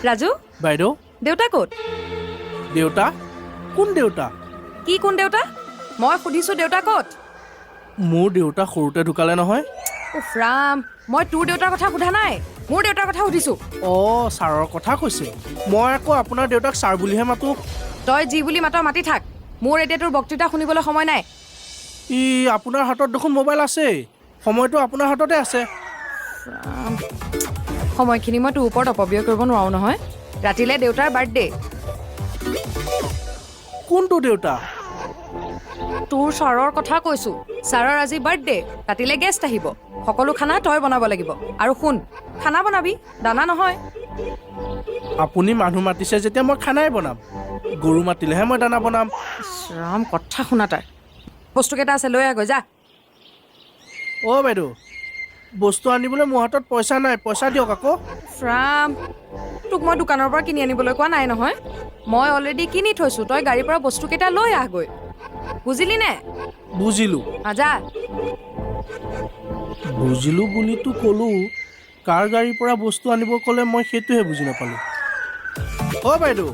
ৰাজু। বাইদেউ। দেউতা ক'ত? দেউতা? কোন দেউতা? কি কোন দেউতা? মই সুধিছো দেউতা ক'ত? মোৰ দেউতা সৰুতে ঢুকালে নহয়। উফ ৰাম, মই তোৰ দেউতাৰ কথা সোধা নাই, মোৰ দেউতাৰ কথা সুধিছো। অঁ, ছাৰৰ কথা কৈছে। মই আকৌ আপোনাৰ দেউতাক ছাৰ বুলিহে মাতো। তই যি বুলি মাত মাতি থাক, মোৰ এতিয়া তোৰ বক্তৃতা শুনিবলৈ সময় নাই। ই, আপোনাৰ হাতত দেখোন মোবাইল আছেই, সময়টো আপোনাৰ হাততে আছে। ৰাম, সময়খিনি মই তোৰ ওপৰত অপব্যয় কৰিব নোৱাৰো নহয়। ৰাতিলে দেউতাৰ বাৰ্থডে। কোনটো দেউতা? তোৰ ছাৰৰ কথা কৈছো। ছাৰৰ আজি বাৰ্থডে, ৰাতিলে গেষ্ট আহিব। সকলো খানা তই বনাব লাগিব। আৰু শুন, খানা বনাবি, দানা নহয়। আপুনি মানুহ মাতিছে যেতিয়া মই খানাই বনাম। গৰু মাতিলেহে মই দানা বনাম। ইছ ৰাম, কথা শুনা তাৰ। বস্তু কেইটা আছে, লৈ আহগৈ যা। অ' বাইদেউ, বস্তু আনিবলৈ মোৰ হাতত পইচা নাই, পইচা দিয়ক আকৌ। উফ ৰাম, তোক মই দোকানৰ পৰা কিনি আনিবলৈ কোৱা নাই নহয়। মই অলৰেডি কিনি থৈছো, তই গাড়ীৰ পৰা বস্তু কেইটা লৈ আহগৈ, বুজিলি নে? বুজিলোঁ। যা। বুজিলোঁ বুলিতো ক'লো, কাৰ গাড়ীৰ পৰা বস্তু আনিব ক'লে মই সেইটোহে বুজি নাপালোঁ। অ' বাইদেউ।